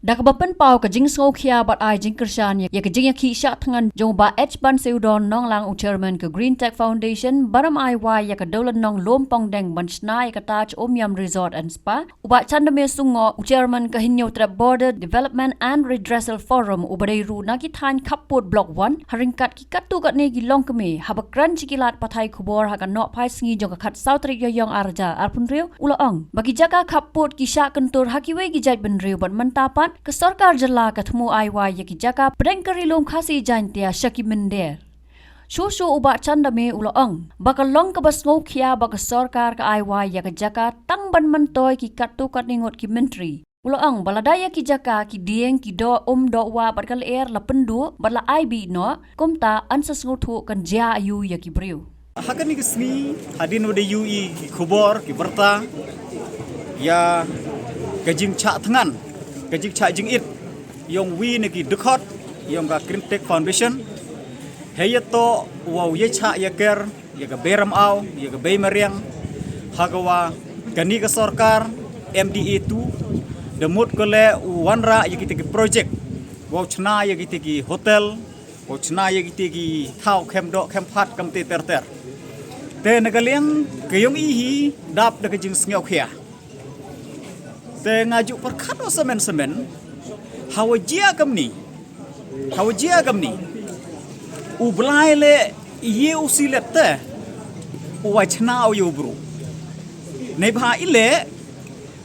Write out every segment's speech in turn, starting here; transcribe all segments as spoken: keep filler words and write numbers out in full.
Da kaba pynpaw ka jingsngewkhia bad ai jingkyrshan ïa ka jingïakhih shah thngan jong u Bah H Ban Seudon Nonglang, u chairman ka Green Tech Foundation, baram ai wai ïa ka Dewlynnong Lum Pongdeng ban shna ïa ka Taj Umiam Resort and Spa, u Bah Chandame Sungoh, u chairman ka Hynñiewtrep Border Development and Redressal Forum, uba dei ruh na ki thaiñ khappud Block One, ha ryngkat ki katto katne ki longkmie, haba kren sha ki lad pathai khubor ha ka nohphai sngi jong ka khatsaw tarik Ïaiong arhajar arphew hynriew, u la ong ba ki jaka khappud ki shah kyntur ha kiwei ki jaitbynriew bad mynta pat ka sorkar jylla ka thmu ai wai ïa ki jaka pdeng ka Ri Lum Khasi Jaiñtia sha ki mynder. Shuh shuh u Bah Chandame u la ong ba ka long kaba sngewkhia ba ka sorkar ka ai wai ïa ka jaka tang ban myntoi ki katto katne ngut ki myntri. U la ong ba lada ïa ki jaka ki dieng, ki doh um doh wah bad ka lyer la pynduh bad la ai bih noh, kumta yn sa sngewthuh kan jia aïu ïa ki briew. Ha kane ka sngi, hadien ba da ïohi ki khubor, ki byrta ïa ka jingshah thngan, ka jingshah jingit ïong wi na ki dkhot ïong ka Green Tech Foundation, hei ïa to wow ïa shah ïa ker ïa ka Bei Rymaw, ïa ka Bei Mariang, ha ka wa kane ka sorkar M D A two da mut ko leh u wanrah ïa kita ki project, wow shna ïa kita ki hotel, wow shna ïa kita ki thaw khem doh khem phat kam te ter ter. Te na ka liang ka ïong i hi dap da ka jingsngewkhia. Te nga ju pyrkhat noh semen semen, hawa jia kamni, hawa jia kamni, u Blai leh ïa u silet te u wa shna u ïa u bru. Nei bha i leh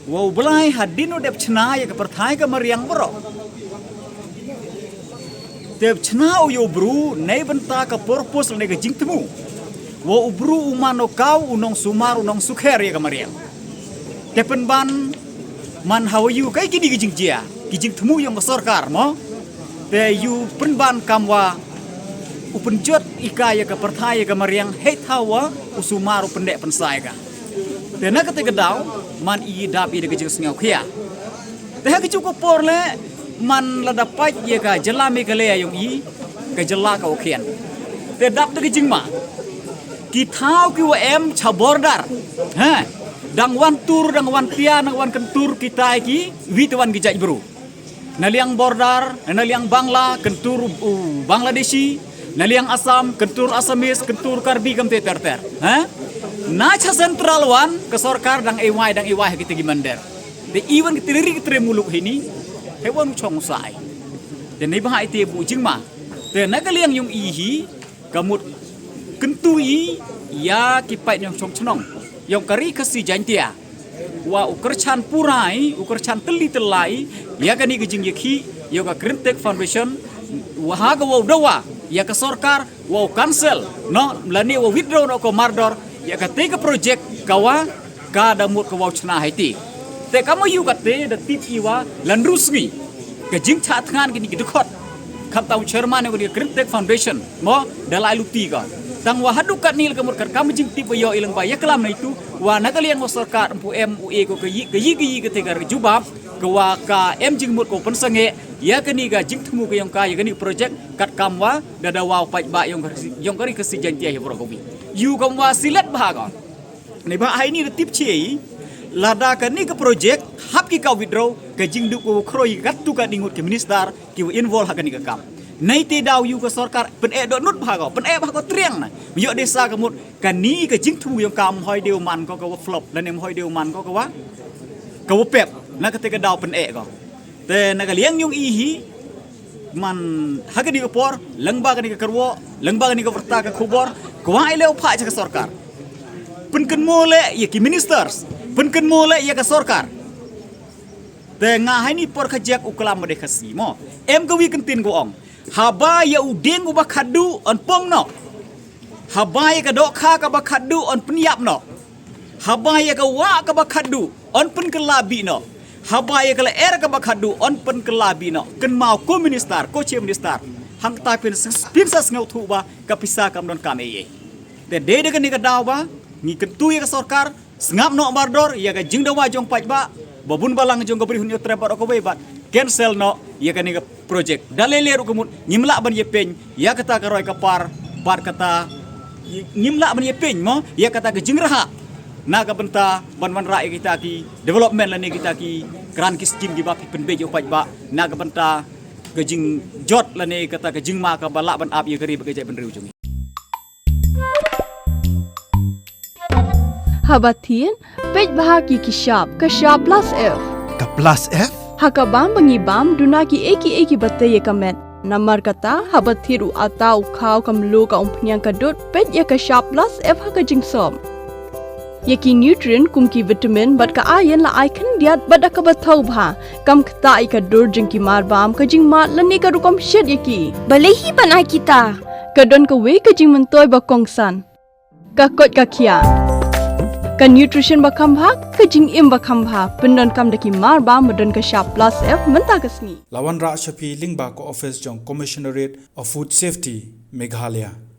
wa u Blai hadien u dep shna ïa ka pyrthai ka mariang baroh, dep shna u ïa u bru nei bynta ka purpose lane ka jingthmu wa u bru u man u kaw u nongsumar u nongsukher ïa ka mariang. Te pynban man hawa ïu kai kini ki jingjia ki jingthmu ïong ka sorkar mo. Te ïu pynban kam wa u pynjot i ka ïa ka pyrthai ïa ka mariang hei thaw wa u sumar u pyndeh pynsai ka. Te na kata ka daw man i dap i da ka jingsngewkhia. Te ha ka juk ka por leh man lada pait ïa ka jylla Meghalaya ïong i ka jylla ka u khian. Te dap da ka jingma ki thaw ki wa em cha border, ha, dang wan tur, dang wan tia, dang wan kyntur kitai ki wi te wan ki jait bru. Na liang border, na liang Bangla kyntur u Bangladeshi, na liang Assam kyntur Assamese, kyntur Karbi kam te ter ter, ha. Na cha central wan ka sorkar dang ewai, dang ewai ha kita ki mynder. Te iwan ki triri ki tre muluk hini, he wan u chong u sai. Te nei bha i te bu jingma. Te na ka liang ïong i hi ka mut kyntu i ïa ki paid ïong chong chnong ïong ka Ri Khasi Jaiñtia wa u kyrchan purai, u kyrchan tylli tyllai ïa kani ka jingïakhih ïong ka Green Tech Foundation, wa ha ka wa u dawa ïa ka sorkar wa u cancel noh lane wa withdraw noh ka mardor ïa kata ka project ka wa ka da mut ka wa u chna haiti. Te ka ma ïu kata da tip i wa la hynriew sngi ka jingshah thngan kini ki dkhot. Khamtam u chairman ïong kani ka Green Tech Foundation mo da lai luti ka. Tang wa haduh katni la ka mut ka kam jingtip ba ïoh i lang ba ïa klam na itu wa na ka liang wa sorkar ym pu em u e ko ka yi ka yi ka yi kata ka jubab ka wa ka em jingmut ko pynsangeh ïa kani ka jingthmu ka ïong ka ïa kani ka project kat kam wa da dawa u paidbah ïong ka Ri Khasi Jaiñtia hi bro ko bi. Ïu kam wa silet bha ka. Nei bha hai ni da tip che i lada kani ka project hap ki ka withdraw ka jingduk ko khroi kat tu ka dingut ki minister ki wa involve ha kani ka kam. Nei te daw ïu ka sorkar pyneh doh nut bha ko, pyneh bha ko triang na. Ïoh dei sa ka mut kani ka jingthmu ïong ka ym hoi dei u man ko ka wa flop lane ym hoi dei u man ko ka wa ka wa pep na kata ka daw pyneh ko. Te na ka liang ïong i hi man ha kani ka por lang ba kani ka karwo lang ba kani ka pyrta ka khubor ka wa i leh u pha cha ka sorkar. Pynkynmo leh ïa ki ministers, pynkynmo leh ïa ka sorkar. Te nga hai ni por ka jek u klam ba dei Khasi mo. Em ka wi kyntien ko ong haba ïa u ding u ba khadu on pong noh. Haba ïa ka dohkha ka ba khadu on pynïap noh. Haba ïa ka wa ka ba khadu on pynkylla bi noh. Haba ïa ka lyer ka ba khadu on pynkylla bi noh. Kynmaw ko minister, ko chief minister. Hangta phin phin sa sngewthuh ba ka pisa kam don kam ei ei. Te dei da kani ka daw ba ngi kyntu ïa ka sorkar sngap noh mardor ïa ka jingdawa jong paidbah ba bun balang jong ka Bri Hynñiewtrep bad ka wei bad cancel noh ïa kani ka project. Da lei lei ruh ka mut ngim lah ban ïa pyn ïa kata ka roi ka par bad kata ngim lah ban ïa pyn mo ïa kata ka jingrah na ka bynta ban wanrah ïa kita ki development lane kita ki Kren ki skim kiba phi pynbeit ïa u paidbah na ka bynta ka jingjot lane kata ka jingma kaba lah ban ap ïa ka ri bad ka jaitbynriew jong ngi. Haba thied, peit bha ki ki shap, ka shap plus F. Ka plus F? Ha ka bam ba ngi bam, duna ki ei ki ei kiba tei ïa ka met. Namar kata, haba thied u atta, u khaw, ka mluh, ka umphniang, ka dud, peit ïa ka shap plus F ha ka jingsop. Ïa ki nutrient kum ki vitamin bad ka iron la ai khyndiat bad da kaba thaw bha. Kam ktah ïa ka dur jong ki marbam, ka jingmad lane ka rukom shet ïa ki. Balei hi ban ai kita? Ka don kawei ka jingmyntoi ba kongsan. Ka koit ka khiah. Ka nutrition ba kham bha, ka jingim ba kham bha. Pyndonkam da ki marbam ba don ka shap plus F mynta ka sngi. La wanrah sha phi lyngba ka ophis jong Commissionerate of Food Safety, Meghalaya.